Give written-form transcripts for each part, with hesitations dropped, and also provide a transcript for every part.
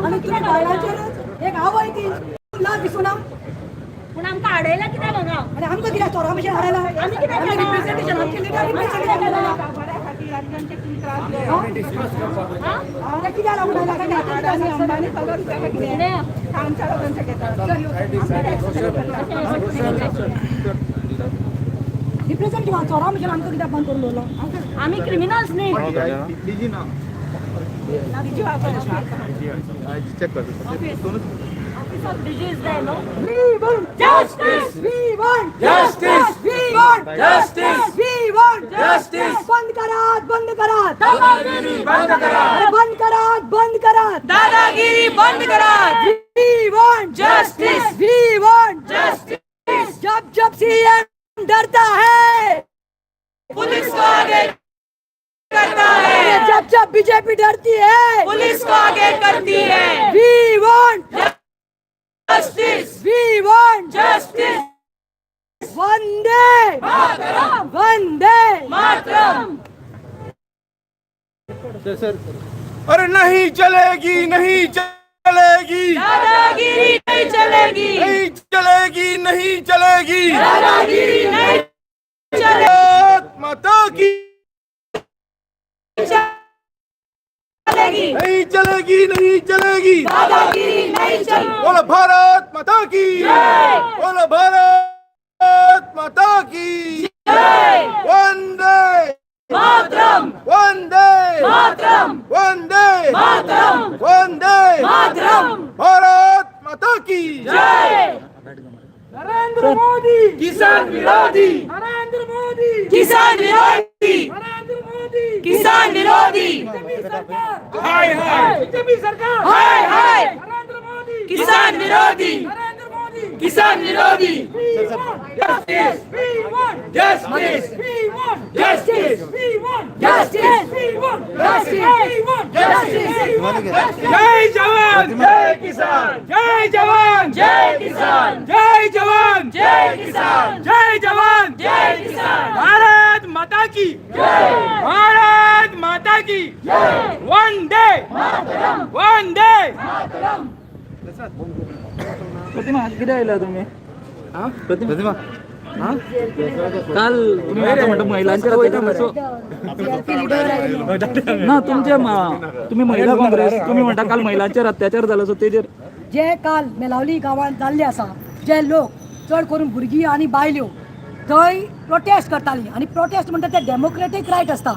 आनी तुमी बायलांचेरच एक आवय ती लाज दिसुना. पूण आमकां अडयला कित्याक हांगा? आनी आमकां कित्याक चोरा भशेन हाडला? आमी कित्याक केलां? रिप्रेझेंटेशन, आमचे लिडर रिप्रेझेंटेशन कित्याक लागून आयला काय? नाही. रिप्रेझेंट चोरा भशेन आमकां कित्याक बंद करून दवरला? आमी क्रिमिनल्स न्ही. चेक करतो. Office of DG is there, no? We want Justice! We want Justice! We want Justice! We want Justice! बंद करात, बंद करात. दादागिरी बंद करा. अरे बंद करात, बंद करात. दादागिरी बंद करा. We want Justice! We want Justice! जब जब सीएम डरता है, पुलिस को आगे करता है. जब जब बीजेपी डरती है, पुलिस को आगे करती है. We want Justice! We want Justice! Vande Vande Mataram. अरे नहीं चलेगी, नहीं चलेगी. दादागिरी नहीं चलेगी. नहीं चलेगी, नहीं चलेगी. दादागिरी नहीं चलेगी. भारत माता की. चलेगी. नहीं चलेगी, नहीं चलेगी. दादागिरी नहीं चलेगी. बोलो भारत माता की. बोलो भारत माता की. वंदे मातरम. वंदे मातरम. वंदे मातरम. वंदे मातरम. भारत माता की. जय. नरेंद्र मोदी. किसान विरोधी. नरेंद्र मोदी. किसान विरोधी. नरेंद्र मोदी. किसान विरोधी. बीजेपी सरकार. हाय हाय. बीजेपी सरकार. हाय हाय. नरेंद्र मोदी. किसान विरोधी. नरेंद्र मोदी. किसान विरोधी. Justice. We want Justice. We want Justice. We want Justice. We want Justice. We want Justice. We want जय जवान, जय किसान. जय जवान, जय किसान. जय जवान, जय किसान. जय जवान, जय किसान. भारत माता की जय. भारत माता की जय. वंदे वंदे. प्रतिमा, कितें आयला तुमी? प्रतिमा, काल तुम्ही आता म्हणता महिलांचेर अत्याचार सो ना तुमचे तुम्ही महिला काँग्रेस, तुम्ही म्हणता काल महिलांचेर अत्याचार जालो, सो तेजेर? जे काल मेलावली गांवांत जाल्ले आसा, जे लोक चड करून भुरगीं आनी बायल्यो थंय प्रोटेस्ट करताली आनी प्रोटेस्ट म्हणटा ते डेमोक्रेटीक रायट आसता.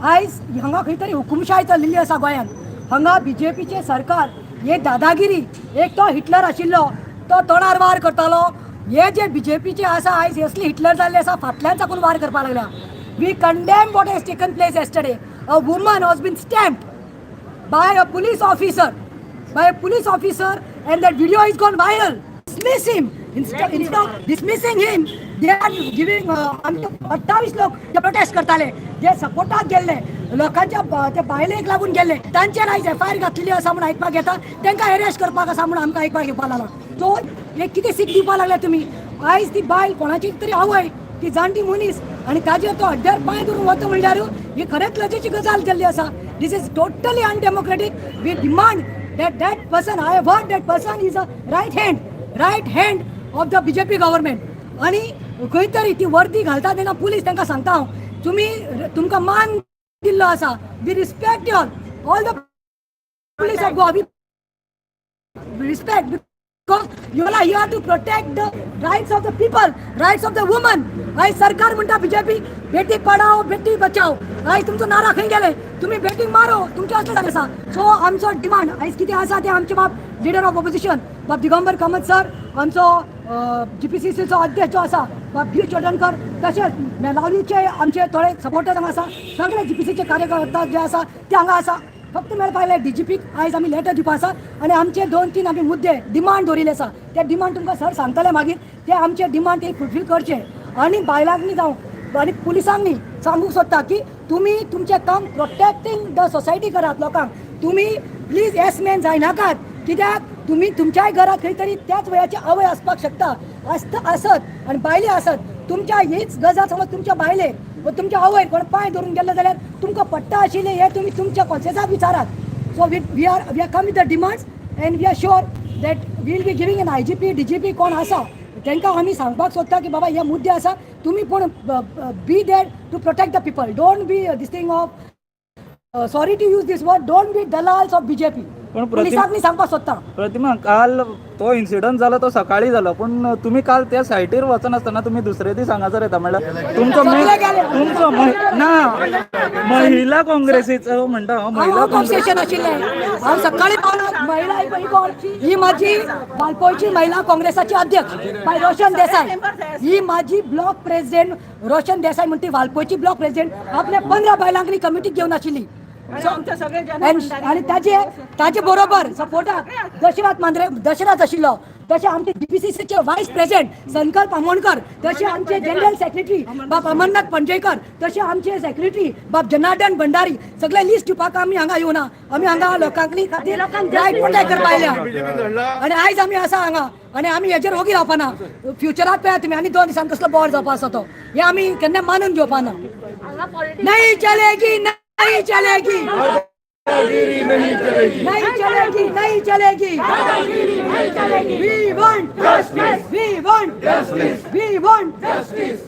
आयज हांगा खंय तरी हुकुमशाय चल्लेली आसा गोंयांत. हांगा बीजेपीचें सरकार हे दादागिरी, एक तो हिटलर आशिल्लो तो तोंडार वार करतालो. हे जे बीजेपीचे आसा आयज असली हिटलर जाल्ले आसा, फाटल्यान साकून वार करपाक लागल्या. We condemn what has taken place yesterday. A woman has been stabbed by a police officer, by a police officer, and that video is gone viral. Dismiss him. Instead of dismissing him, they are giving आमचे 28 लोक जे protest करताले, जे सपोर्टाक गेल्ले, लोकांच्या ते बायलेक लागून गेल्ले, तांचेर आयज एफआयआर घातलेली आसा म्हूण आयकपाक येता. तांकां अरेस्ट करपाक आसा म्हूण आमकां आयकपाक येवपाक लागला. सो हे कितें सीख दिवपाक लागल्या तुमी? आयज ती बायल कोणाची तरी आवय, ती जाणटी मनीस आनी ताजेर तो हड्ड्यार पांय धरून वता म्हणल्यार ही खरेंच लजेची गजाल जाल्ली आसा. This is totally undemocratic. We demand that that person, I have heard that person is a right hand of the BJP government. आनी खंय तरी ती वर्दी घालता तेन्ना पुलीस तांकां सांगता हांव, तुमी तुमकां मान दिल्लो आसा. We respect all the police of Goa. We respect because you are here to protect the rights of the people, rights of the woman. आयज सरकार म्हणटा बीजेपी, बेटी पढाओ बेटी बचाओ. आयज तुमचो नारा खंय गेले? तुम्ही बेटीक मारो, तुमचे असले जालें आसा. सो आमचो डिमांड आयज कितें आसा ते आमचे बाब लिडर ऑफ ऑपोजिशन बाब दिगंबर कामत सर, आमचो जीपीसीसीचो अध्यक्ष जो आसा बाब गिरीश चोडणकर, तशेंच मेलावलीचे आमचे थोडे सपोर्टर हांगा आसा, सगळे जीपीसीचे कार्यकर्ता जे आसा ते हांगा आसा. फक्त मेळपाक लागले डीजीपीक आयज आमी लेटर दिवपा आसा आनी आमचे दोन तीन आमी मुद्दे डिमांड दवरिल्ले आसा. ते डिमांड तुमकां सर सांगतले मागीर. ते आमचे डिमांड ते फुलफील करचे आनी बायलांक जावं आनी पुलिसांक न्ही सांगूंक सोदता की तुमी तुमचें काम प्रोटेक्टींग the society करात. लोकांक तुमी प्लीज येस मॅन जायनाकात, कित्याक तुमी तुमच्याय घरात खंय तरी त्याच वयाची आवय आसपाक शकता, आसता आसत आनी बायले आसत. तुमच्या हीच गजाल समज तुमच्या बायलेक वा तुमच्या आवयक कोण पांय धरून गेले जाल्यार तुमकां पडटा आशिल्लें, हें तुमी तुमच्या कॉन्सियसाक विचारात. So we are come with the demands. And we are sure that we'll be giving an IGP, DGP कोण आसा तांकां आमी सांगपाक सोदता की बाबा हे मुद्दे आसा, तुमी पूण be there to protect the people. Don't be this thing of, sorry to use this word, don't be dalals of BJP. पण पुलिसांक मी सांगपाक सोदता. प्रतिमा, काल तो इन्सिडंट झाला तो सकाळी झाला, पण तुम्ही काल त्या सायटीर वचनासतना तुम्ही दुसरे दीस हांगासर येता म्हणल्यार तुमचो सगळे गेले. तुमचो ना महिला काँग्रेसीचो म्हणटा हांव, महिला हांव काँग्रेस कॉन्सेशन आशिल्लें. हांव सकाळी पावलो. महिला ही कोण? ही माझी वाळपयची महिला काँग्रेसाची अध्यक्ष बाय रोशन देसाय. ही माझी ब्लॉक प्रेसिडेंट रोशन देसाय म्हणटी वाळपयची ब्लॉक प्रेसिडेंट आपल्या 15 बायलांक कमिटीक घेवन आशिल्ली. आणि ताजे ताजे बरोबर सपोर्टाक दशरथ मांद्रे, दशरथ आशिल्लो, तशें आमचे जीपीसीसीचे वायस प्रेसिडेंट संकल्प आमोणकर, तशें आमचे जनरल सेक्रेटरी बाब अमरनाथ पणजेकर, तशें आमचे सेक्रेटरी बाब जनार्दन भंडारी. सगळे लिस्ट दिवपाक आमी हांगा येवना. आमी हांगा लोकांक खातीर रायट प्रोटेक्ट करपा आयल्या आनी आयज आमी आसा हांगा आनी आमी हेजेर ओगी रावपाना. फ्युचराक पळया तुमी आनी 2 दिसान कसलो बोर जावपा आसा तो. हें आमी केन्ना मानून घेवपाना. हांगा पॉलिटिक्स नहीं चलेगी, नहीं चलेगी, नहीं चलेगी. नहीं चलेगी, नहीं चलेगी. नहीं चलेगी. We want justice. We want justice. We want justice.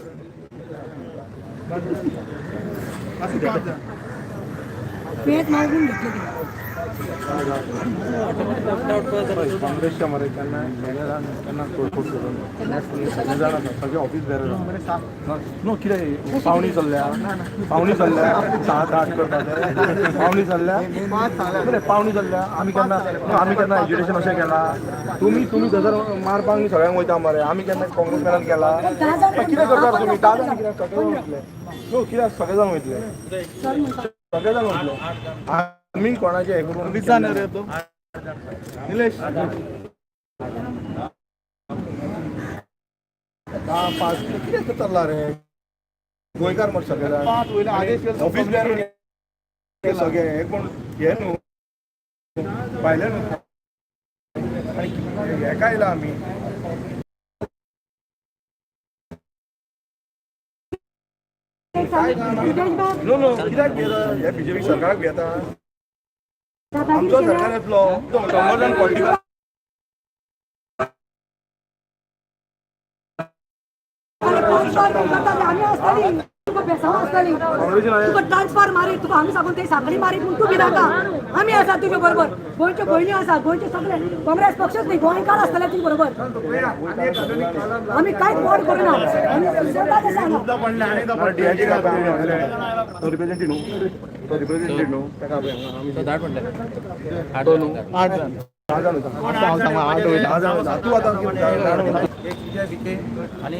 पेट मागून घेतले तिने. काँग्रेसच्या मरे त्यांना त्यांना तोडफोड करून सगळे जाण आसा, सगळे ऑफिस बेरर. नो, कितें पावणी चल्ल्या, पावणी चल्ल्या, 7 8 करता ते. पावणी चल्ल्या, बरें, पावणी चल्ल्या. आमी केन्ना एज्युकेशन अशें केला? तुमी थंयसर मारपाक न्ही सगळ्यांक वयता मरे. आमी केन्ना काँग्रेसमॅनान केला? कितें करता तुमी? 10 जाण कित्याक सगळे जाण वयतले? न्हू, कित्याक सगळे जाण वयतले? सगळे जाण वयतले. आमी कोणाचे हें करून निलेश 10 5 कितें चल्ला रे? गोंयकार मरे सगळे जाण. ऑफिस बेरर सगळे. हे कोण हे न्हू, भायले न्हू. आनी हेका आयला आमी. नो नो, कित्याक भियेता? हे बीजेपी सरकाराक भियेता? आमचो सरकार येतलो, 100 जाण पॉलिटिकल. आमी आसतली तुका, बेसांव आसतली तुका. ट्रान्सफर मारी तुका हांगा साकून ते साखळी मारी पूण तूं भिनाका. आमी आसा तुजे बरोबर. गोंयच्यो भयणी आसा, गोंयचे सगळे काँग्रेस पक्षच न्ही, गोंयकार आसतले तुजे बरोबर. आमी कांयच बोड करुना. आमी संसदात आसा हांगा. डीआयजी तो रिप्रेझेंटेटिव्ह न्हू, तो रिप्रेझेंटेटिव्ह न्हू, ताका आपय हांगा. आमी तो न्हू, 8 जाण, 10 जाण वता, 10 जाण वता. तूं आतां कितें? एक विजय विखे आणि